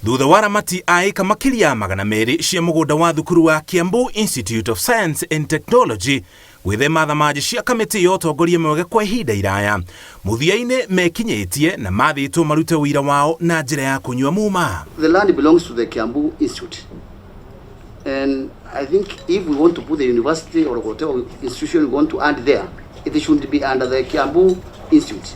Thutha wa aramati a ĩka makĩria ya 200 cia mũgũnda wa thukuru wa Kiambu Institute of Science and Technology gwĩthema thamanji cia kamĩtĩ ya ũtongoria mwega kwa ihinda iraya, mũthia-inĩ mekinyĩtie na mathĩtwo marute ũira wao na njĩra ya kũnyua muma. The land belongs to the Kiambu Institute. And I think if we want to put the university or whatever institution we want to add there, it should be under the Kiambu Institute,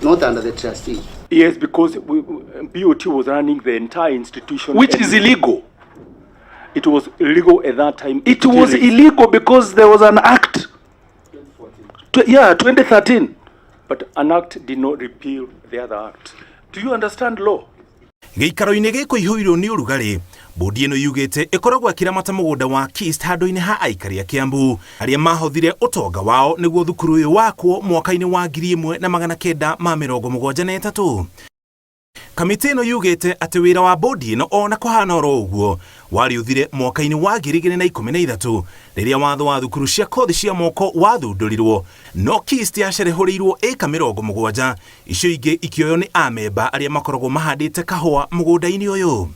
not under the trustee. Yes, because BOT was running the entire institution. Which and is illegal. It was illegal at that time. It was illegal because there was an act. Yeah, 2013. But an act did not repeal the other act. Do you understand law? Gĩikaro-inĩ gĩkũ ihũirwo nĩ ũrugarĩ, bũndi ĩno yugĩte ĩkoragwo ĩkĩramata mũgũnda wa KIST handũ-inĩ ha aikari a Kiambu arĩa mahothire ũtonga wao nĩguo thukuru ũyũ wakwo mwaka-inĩ wa 1973. Kamĩtĩ ĩno yugĩte atĩ wĩra wa bũndi ĩno ona kũhana oro ũguo warĩ ũthire mwaka-inĩ wa 2013 rĩrĩa watho wa thukuru cia kothi cia moko wathundũrirwo, no KIST yacerehũrĩirwo ĩka 70, icio ingĩ ikĩoywo nĩ amemba arĩa makoragwo mahandĩte kahũa mũgũnda-inĩ ũyũ.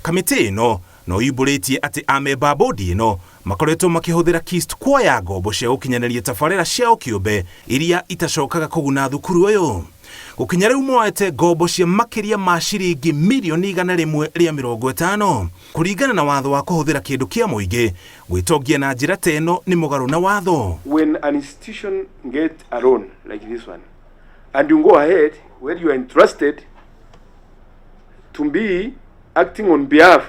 Kamĩtĩ ĩno no yumbũrĩtie atĩ amemba bũndi ĩno makoretwo makĩhũthĩra KIST kuoya ngombo cia gũkinyanĩria tabarĩra ciao kĩũmbe iria itacokaga kũguna thukuru ũyũ. Gũkinya rĩu moete ngombo cia makĩria ma ciringi mirioni 150. Kũringana na watho wa kũhũthĩra kĩndũ kĩa mũingĩ gwĩtongia na njĩra ta ĩno nĩ mũgarũ na watho. When an institution get a loan like this one, and you go ahead where you are entrusted to be acting on behalf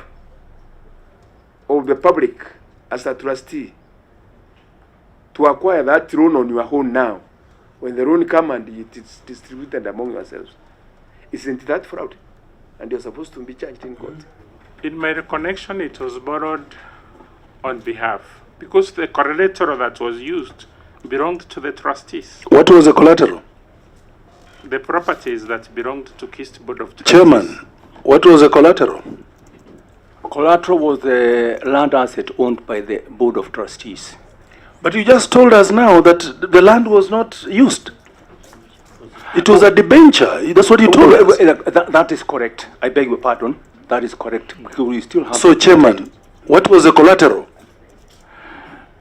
of the public as a trustee to acquire that loan on your own now, when the loan come and it is distributed among yourselves, isn't that fraud? And you're supposed to be charged in court. In my recollection, it was borrowed on behalf, because the collateral that was used belonged to the trustees. What was the collateral? The properties that belonged to KIST Board of Trustees. Chairman, what was the collateral? Collateral was the land asset owned by the Board of Trustees. But you just told us now that the land was not used. It was a debenture. That's what you told us. That is correct. I beg your pardon. That is correct. Because we still have. So, Chairman, what was the collateral?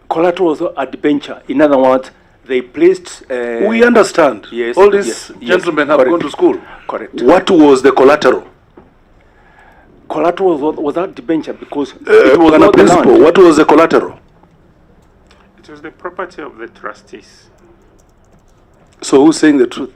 Collateral was a debenture. In other words, they placed. We understand. Yes, All these yes, gentlemen have correct. Gone to school. Correct. What was the collateral? Collateral was that debenture because it was Bwana not the Principal, land. what was the collateral? It was the property of the trustees. So who's saying the truth?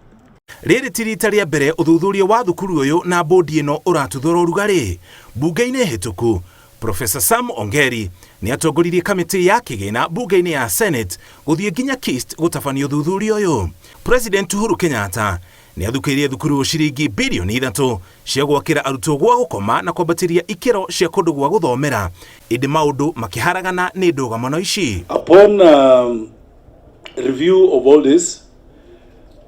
Rĩrĩ ti rita rĩa mbere ũthuthuria wa thukuru ũyũ na bũndi ĩno ũratuthũra ũrugarĩ. Bunge-inĩ hĩtũku, Profesa Sam Ongeri nĩ atongoririe kamĩtĩ ya kĩgĩna bunge-inĩ ya Senate gũthiĩ nginya KIST gũtabania ũthuthuria ũyũ. President Uhuru Kenyatta nĩ athukĩirie thukuru ũyũ ciringi birioni 3 cia gwakĩra arutwo gwa gũkoma na kwambatĩria ikĩro cia kũndũ gwa gũthomera, ĩndĩ maũndũ makĩharagana nĩ ndũgamano ici. Upon review of all this,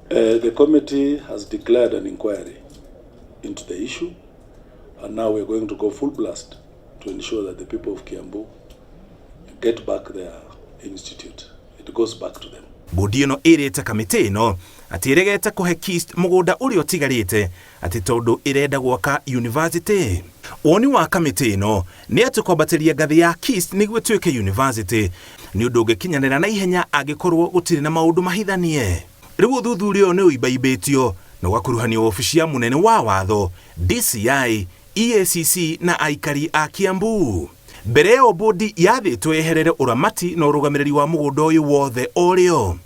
the committee has declared an inquiry into the issue, and now we're going to go full blast to ensure that the people of Kiambu get back their institute. It goes back to them. Bũndi ĩno ĩrĩte kamĩtĩ ĩno atĩ ĩregete kũhe KIST mũgũnda ũrĩa ũtigarĩte atĩ tondũ ĩrenda gwaka university. Woni wa kamĩtĩ ĩno nĩ atĩ kwambatĩria ngathĩ ya KIST nĩguo ĩtuĩke university nĩ ũndũ ũngĩkinyanĩra na ihenya angĩkorwo gũtirĩ na maũndũ mahithanie. Rĩu ũthuthuria ũyũ nĩ ũimbaimbĩtio na ũgakuruhanio wabici ya mũnene wa watho, DCI, EACC na aikari a Kiambu. Mbere ĩyo bũndi yathĩtwo yeherere ũramati na ũrũgamĩrĩri wa mũgũnda ũyũ wothe o rĩo.